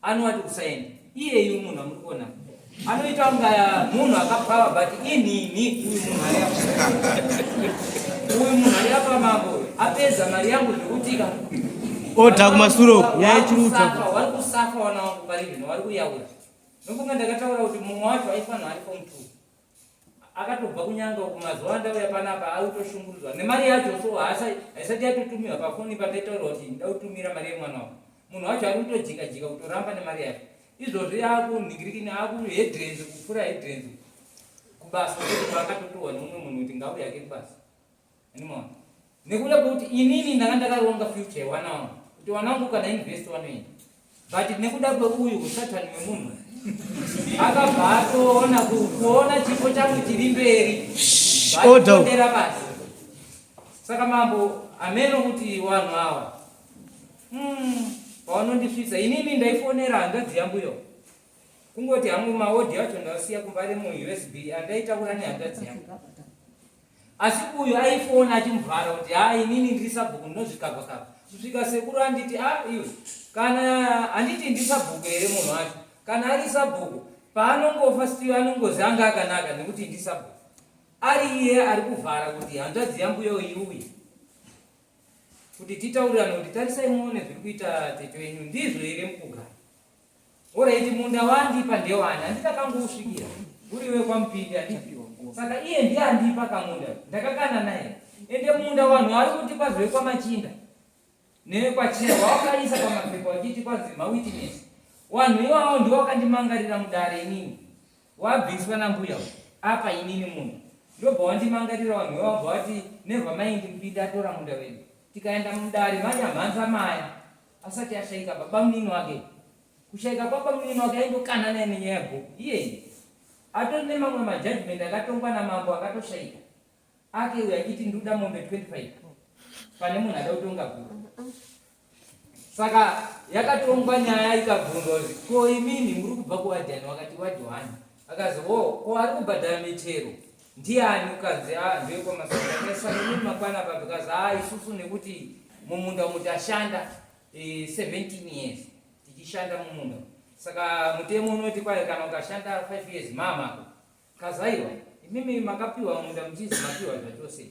anovati kusaenda. Iyeyi munhu amuri kuona anoita kunga munhu akapfava, but inini uyu munhu ari apa, uyu munhu ari apa mambo uyu apedza mari yangu zvekutika. Order kumasure uku, nyaya yechirudza. Vari kusafa vana vangu pari zvino, vari kuyaura. Nokunga ndakataura kuti mumwe wacho aifanira ari form two, akatobva kunyanga uku. Mazuva andauya panapa ari kutoshungurudzwa nemari yacho, so haisati yatotumirwa pafoni. Pandaitaura kuti ndautumira mari yemwana wako, munhu wacho ari kutojika jika kutoramba nemari yacho. Izvozvi akunhingirikini, akuhedrenzi, kupfuura hedrenzi kubasa kuti paakatotohwa nemumwe munhu kuti ngauye ake kubasa. Animaona nekuda kwekuti inini ndanga ndakaronga future yewana wangu kuti wana wangu kana university wanoenda, but nekuda kweuyu usatani wemunhu akabva atoona kuona chipo changu chiri mberi Order. vatondera basi. Saka mambo, hameno kuti vanhu ava pavanondisvitsa inini ndaifonera hanzvadzi yangu iyo, kungoti hangu maaudio acho ndasiya kumba ari muUSB andaitaura nehanzvadzi yangu, asi uyu aifona achimuvhara kuti ha, inini ndiri sabhuku, ndinozvikavhakavha kusvika sekuru anditi a iwe, kana handiti ndisabhuku here? Munhu wacho kana ari sabhuku paanongofa still anongozi anga akanaka nekuti ndisabhuku. Ari iye ari kuvhara kuti hanzvadzi yangu yo iuye kuti titaurirane kuti tarisai muone zviri kuita tete wenyu, ndizvo here mukugara? Alright, munda waandipa ndewani? Handiti akangousvikira uri wekwamupindi? Handiti saka iye ndiye andipa kamunda, ndakakana naye. Ende munda vanhu vari kutipa zvekwamachinda newekwacheya wawakaisa pamapepa wachiti kwanzi mawitness. Wanhu iwawo ndiwo wakandimangarira mudare inini. Wabviswa nambuya uyu apa inini munda. Ndobva wandimangarira wanhu iwawo bva wati never mind Mupinda atora munda wedu. Tikaenda mudare manyamhanza maya asati ashaika baba munini wake. Kushaika kwababa munini wake aindokana naye nenyaya yebhuku iyeye. Atori nemamwe majudgment akatongwa namambo akatoshaika. Ake uyo achiti nduda mombe 25 pane munhu ada kutonga guru. Saka yakatongwa nyaya ikabvunzwa kuti ko imimi muri kubva kuwadhani wakati wajohani akazi o oh, ko ari kubhadhara mitero ndiani ukanzi a ah, ndewekwamasaka saka imimi makwana papi kazi a ah, isusu nekuti mumunda umu tashanda 17 eh, years tichishanda mumunda saka mutemo unoti kwaye kana ukashanda 5 years mamako kazi aiwa imimi makapiwa munda muchizi mapiwa zvachose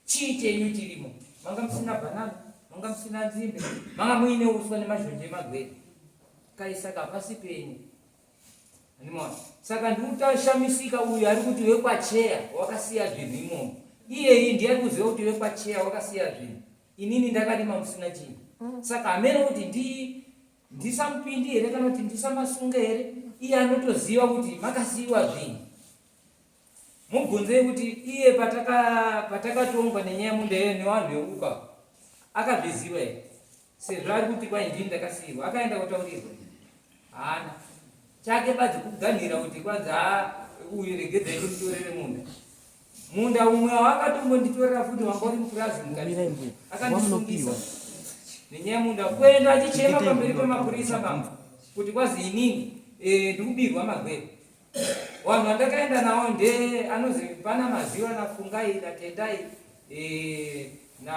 Chii chenyu chirimo? Manga musina banana, manga musina nzimbe, manga muine uswa nemazhonje emagwere. Kai saka hapasi penyu. Andimona. Saka ndikutashamisika uyu ari kuti wekwacheya wakasiya zvinhu imomo. Iyeyi ndiye ari kuziva kuti wekwacheya wakasiya zvinhu. Inini ndakarima musina chinhu. Saka hameno kuti ndi ndisamupindi here kana kuti ndisamasunge here? Iye anotoziva kuti makasiyiwa zvinhu. Mubvunzei kuti iye patakatongwa nenyaya yemunda iyoyo nevanhu veuka akazviziva here sezvo ari kuti kwai ndini ndakasiirwa akaenda kutaurirwa haana chake badzi kuganhira kuti kwanzi haa uyu regedzai ndimutorere munda munda umwe wawakatombonditorera futi wanga uri mupurazi mukati akandisungisa nenyaya yemunda kuenda achichema pamberi pemapurisa bambo kuti kwazi inini eh, ndikubirwa magwere Vanhu vandakaenda nawo nde anozi pana Maziwa naFungai naTendai e, na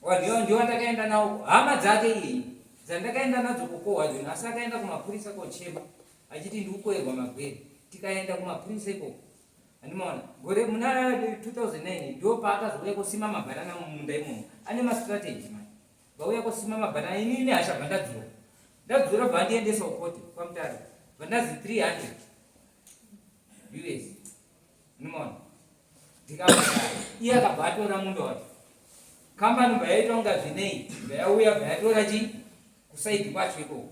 vanhu ivo ndivo vandakaenda nawo hama dzake iyi dzandakaenda nadzo kukohwa zvinhu asi akaenda kumapurisa kochema achiti ndikukoerwa magwere tikaenda kumapurisa ikoko andimaona gore muna 2009 ndo paakazouya kosima mabhanana mumunda imomo ane mastrategy mani Vauya kusima mabhanana ini nehasha bva ndadzura. Ndadzura bva ndiendesa kukote kwaMutare. Bva ndazi 300 US. Unomaona? Ndikabhadhara. Iye akabva atora munda wacho. Kambani bva yaita kunga zvinei. Bva yauya bva yatora chi kusaidi kwacho ikoko.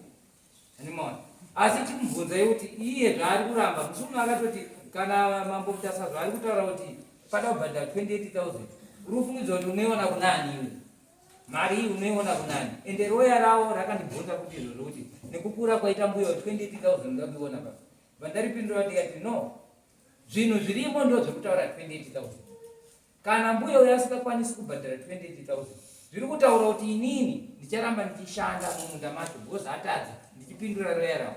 Unomaona? Asi chimubvunzai kuti iye zvaari kuramba musi uno akatoti kana mambo Mutasa zvaari kutaura kuti pada kubhadhara 28,000 uri kufungidzwa kuti unoiona kunani iwe? Mari iyi unoiona kunani? Ende roya rawo rakandibvunza kuti izvozvo kuti nekukura kwaita mbuya 28000 unoda kuiona pa. Vandaripindura ndikati no. Zvinhu zvirimo ndo zvekutaura 28000. Kana mbuya uyo asingakwanisi kubhadhara 28000 zviri kutaura kuti inini ndicharamba ndichishanda mumunda macho because atadza ndichipindura roya rawo.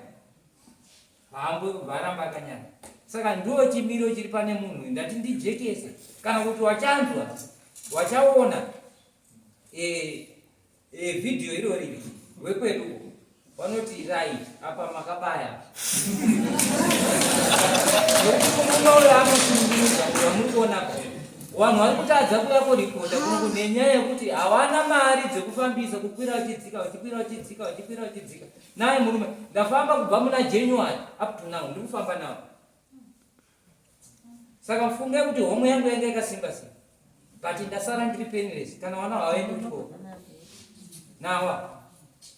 Hambo varamba akanyara. Saka ndo chimiro chiri pane munhu ndati ndijekese kana kuti wachanzwa wachaona e, e, video irori wekwedu vanoti right apa makabaya nokuti murume uyo anoshungurudza uyo amuri kuona apa vanhu vari kutadza kuuya koripota kunoku nenyaya yekuti hawana mari dzekufambisa kukwira vachidzika vachikwira vachidzika vachikwira vachidzika Naye murume ndafamba kubva muna January up to now ndiri kufamba nawo. Saka mfunge kuti homwe yangu yanga yakasimba sei. But ndasara ndiri penniless kana wana hawaendi kuchikoro. Nawa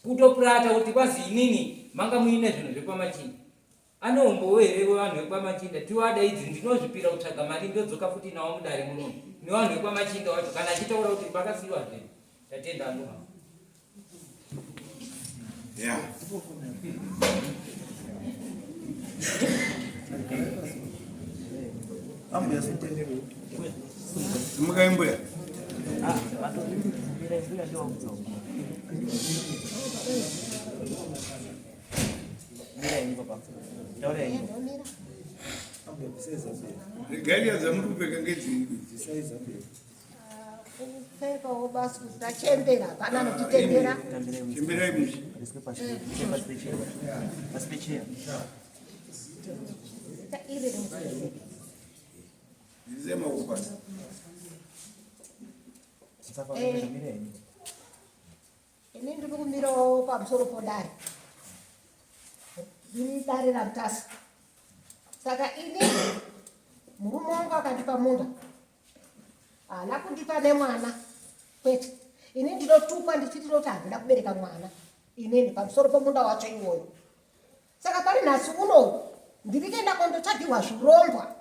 kutopurata kuti kwazi inini manga muine zvinhu zvekwamachinda. Ane umbowo here wevanhu vekwaMachinda tiwadaidzi ndinozvipira kutsvaga mari ndodzoka futi nawo mudare muno nevanhu vekwaMachinda wacho kana achitaura kuti pakasiiwa zvinhu ndatenda hangu mama. Yeah. Ambuya simukai mbuya. Regalia dzamuri kupfeka ngedzii? Kupfekawo basi kuti tachembera hapana anotitendera. Chemberai mushe. Zvisai maoko pasi. Ini ndiri kumirawo pamusoro podare. Ndiri dare raMutasa. Saka ini murume wangu akandipa munda. Haana kundipa nemwana. Kwete. Ini ndinotukwa ndichiti ndinoti handina kubereka mwana. inini pamusoro pomunda wacho iwoyo. Saka pari nhasi uno ndiri kuenda kondotsvagirwa zvirombwa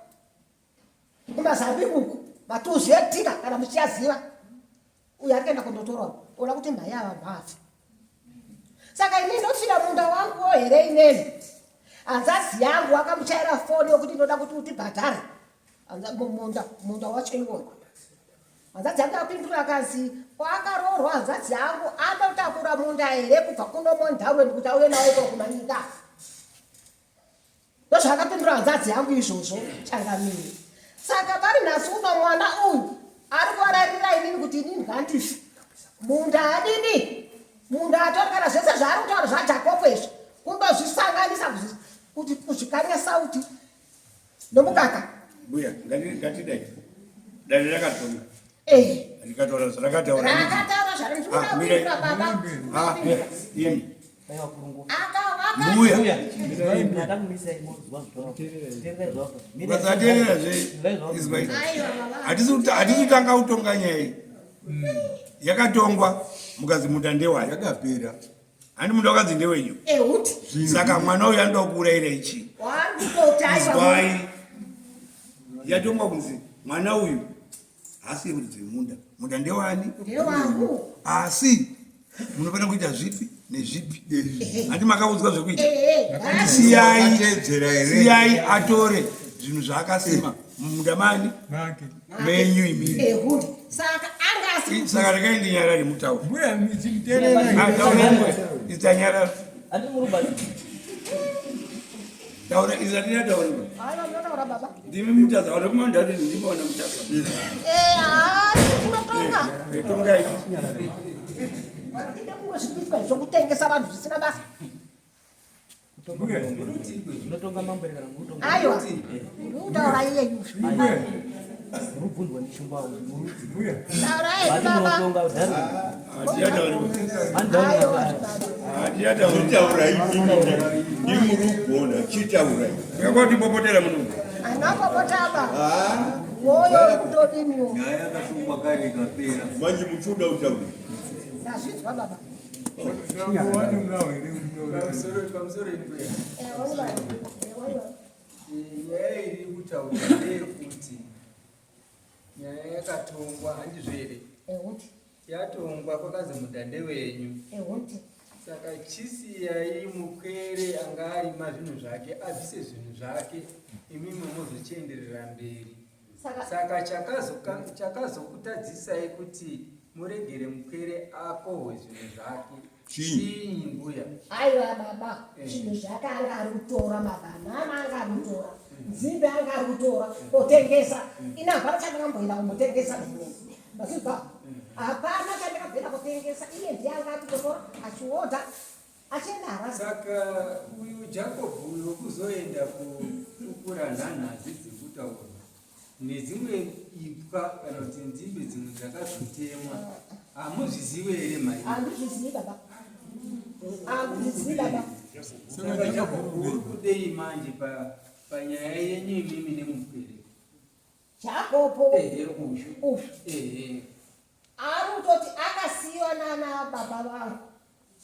kumazambi uku matuzu etika kana muchiyaziva uyo ari kuenda kondotorwa oda kuti mhai ava mhafi. Saka ini ndofira munda wanguwo here ineni? Hanzvadzi yangu akamuchaira foni yokuti ndoda kuti utibhadhare munda munda wacho iwoyo. Hanzvadzi yangu yapindura akazi kwaakaroorwa hanzvadzi yangu anotakura munda here kubva kuno Mondaweni kuti auye nawo iko kumanyika. Ndozvaakapindura hanzvadzi yangu izvozvo changamire. Saka pari nhasi uno mwana uyu ari kuvararira inini kuti inini ngandife. Munda adini? Munda atori kana zvese zvaari kutaura zvaJakopo izvi kundozvisanganisa kuti kuzvikanya sauti nomukaka. Mbuya, ngatidai. Dare rakatonga. Eh. Rikataura zvarakataura. Rakataura zvarakataura baba. Ah, imi. Mbuya. Vasateerera zve izwai. Hatisi kutanga kutonga nyaya iyi. Yakatongwa mukazi munda ndewayo. Yakapera. Handi munda wakanzi ndewenyu. Saka mwana uyu anoda kuurayira ichi. Izwai. Yatongwa kunzi mwana uyu haasi yemuridzi wemunda. Munda ndewani? Ndewangu. Asi munofanira kuita zvipi nezvipi. Handi makaudzwa zvekuita. Siyai, siyai atore zvinhu zvaakasima mumunda mani menyu imimi. Saka anga asi Saka regai ndinyarare mutauro. Mbuya muchimteerera. Itanyarara. Handi muri Taura izati yataura. Aiwa munotaura baba. Ndimi mutaza wana kumanda kuti ndimi wana mutaza. Eh, hayi tinotonga. Tongai. Ndide kungozvibiswa zvokutengesa vanhu zvisina basa. Munotonga mambo here kana munotonga? Aiwa. Ndikutaura iyeyu. Murubvunzwa nechimbawo murudzi. Taurai Vati baba. munotonga udhari. Aiwa. Chitaurai ndimurugona chitaurai. Yakatipopotera muno. Anapopotaba. Mwoyo kutodiniwo. Nyaya yakatongwa kare ikapera. Manje muchoda kutaura. Ndazvinzwa baba. Pamusoro mbuya. Eh, waiwa. Waiwa. Nyaya iri kutaurwa ndeyekuti nyaya yakatongwa handizvo here? Ehuti. Yatongwa kwakazi munda ndewenyu. Ehuti. Saka chisiyai mupwere anga arima zvinhu zvake abvise zvinhu zvake imimi mozochienderera mberi. Saka chakazokutadzisai kuti muregere mupwere akohwe zvinhu zvake chinyi mbuya? Aiwa baba, zvinhu zvake anga ari kutora mabanana anga ari kutora nzimbe anga ari kutora kotengesa. Ini hapana chandakamboenda kumbotengesa inini. Mazvinzwa? Hapana chandakabvenda kutengesa, iye ndiye anga ari kutotora achiodha achienda Harare. Saka uyu Jacob uyu wekuzoenda kukura nhanhadzi dziri kutaurwa nedzimwe ipwa kana kuti nzimbe dzimwe dzakazotemwa hamuzvizive here mhai? Handizvizivi baba. Handizvizivi baba. Saka Jacob uri kudei manje panyaya yenyu imimi nemupwere? Jacob Ehe uyu. uyu Ehe. ari kutoti akasiyiwa nana baba vangu.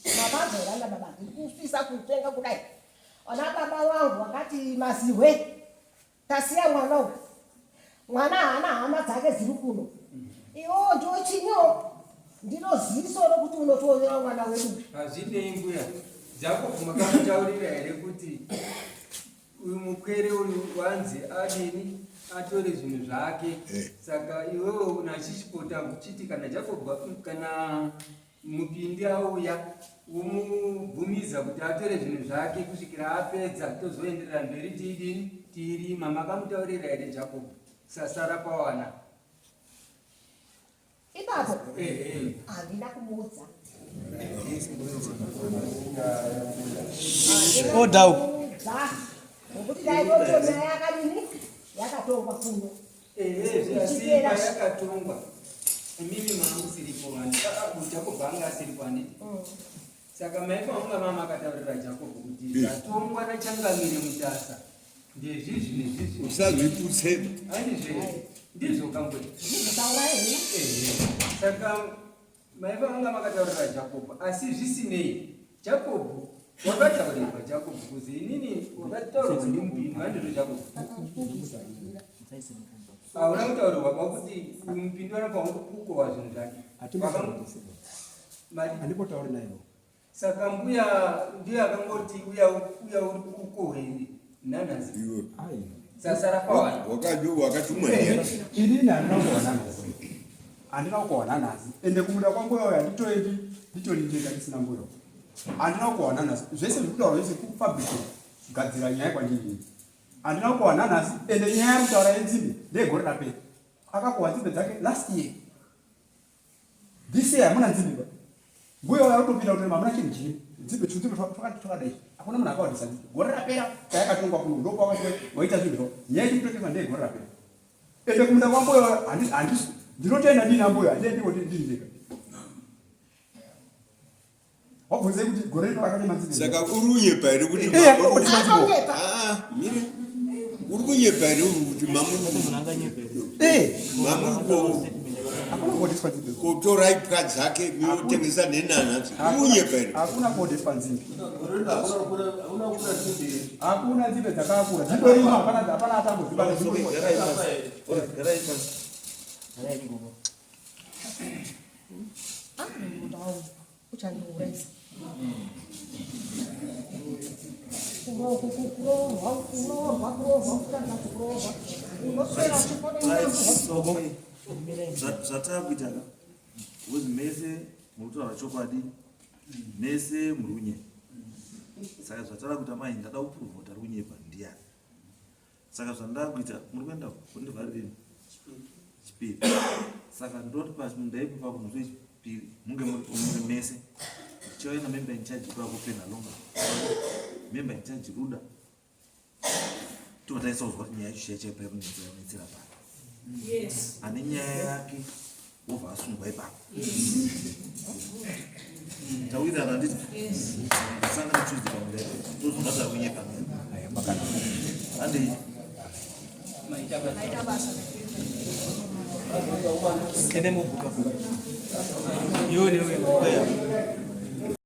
Baba dzorana baba ndikufisa kutenga kudai. Ana baba vangu vakati mazihwe tasiya mwana uyu. Mwana haana hama dzake dziri kuno. Iwewo ndiwe chinyo ndiro ziso rokuti unotionera mwana wedu uyu. Hazvinei mbuya. Jacob makamutaurira here kuti uyu mupwere uyu wanzi adini atore zvinhu zvake? Saka iwewe unachichipota uchiti kana Jacob kana mupindi auya womubvumiza kuti atore zvinhu zvake kusvikira apedza tozoenderera mberi tiidini tiirima. Makamutaurira here Jacob sasara pawana? Ipapo Ehe. handina kumuudza. Order uku. Kumuudza. Nokuti dai toto nyaya yakadini yakatongwa kuno. Ehe, zvasipa yakatongwa. Imimi mamusiripo vanhu. Jacob anga asiripo handiti? Saka maifa unga mama akataurira Jacob kuti zvatongwa nachangamire Mutasa ndezvizvi nezvizvi. Usazviputse. Handizve ndizvo kambwe. Taurai henyu. Ehe. Saka maifa unga makataurira Jacob asi zvisinei. Jacob wakataurirwa Jacob kuzi inini wakataurirwa ndimupindu handizvo Jacob? Hauna kutaurirwa kwakuti mupindu anofanira kukohwa zvinhu zvake. Mari. Handimbotauri naivo. Saka mbuya ndiye akangoti uya uya uri kukohwe nhanhasi. Iwe. Sasara pawani. Wakatumwa ndiani? Inini handina kukohwa nhanhasi. Handina kukohwa nhanhasi. Ende kumunda kwambuya uyo handitoendi nditori ndega ndisina mbuya. Handina kukohwa nhanhasi. Zvese zviri kutaurwa zvese kufabricate kugadzira nyaya kwandiri. Handina kukohwa nhanhasi. Ende nyaya yari kutaura yenzimbe ndeyegore rapera. Akakohwa nzimbe dzake last year. This year hamuna nzimbe ba. Mbuya uyo arikutopinda kutorima hamuna chinhu chiri. Nzimbe tunzimbe twakati twakadai. Hakuna munhu akawandisa nzimbe. Gore rapera tayakatongwa kuno ndokwawakati waita zvinhu zvako. Nyaya iri kutotemwa ndeye gore rapera. Ende kumunda kwambuya uyo handisi ndinotoenda ndina mbuya handiendi kuti ndini ndega. Wabvunzei kuti gore rino rakatema nzimbe. Saka uri kunyepa here kuti Eh, hakuna kuti Atonyepa. Ah, mire. Uri kunyepa here kuti mamuri Eh, mamuri ko hakuna kuodeswa nzimbe. kotora ipwa dzake miotengesa nenhanhasi. Uri kunyepa here? Hakuna kuodeswa nzimbe. Hakuna nzimbe dzakakura. Dzitorimo hapana hapana atambodzibata dzitorimo. Garai pasi. Ah, munda wangu uchandiurayisa. Kuroorwa, kuroorwa, kuroorwa, kutanga kuroorwa. Unoswera uchipona Right. Zvatakuita ka because mese muri kutaura chokwadi mese muri kunyepa saka zvatava kuita mai ndada kupruvha kuti ari kunyepa ndiyani saka zvandava kuita muri kuenda kundivharireni chipiri saka ndoti pamunda ipapo musi wechipiri munge muri mese ndichauya namember in charge ipapo penhalonga member in charge ruda tobva taisa kuzwa kuti nyaya yacho chaichaipa yakunetsera pano ane nyaya yake wobva asungwa ipapo tawirirana handiti sangana tuesday pamunda ipapo tozonga takunyepa handei. Maita basa. Ende mubhuka. Iwe newe.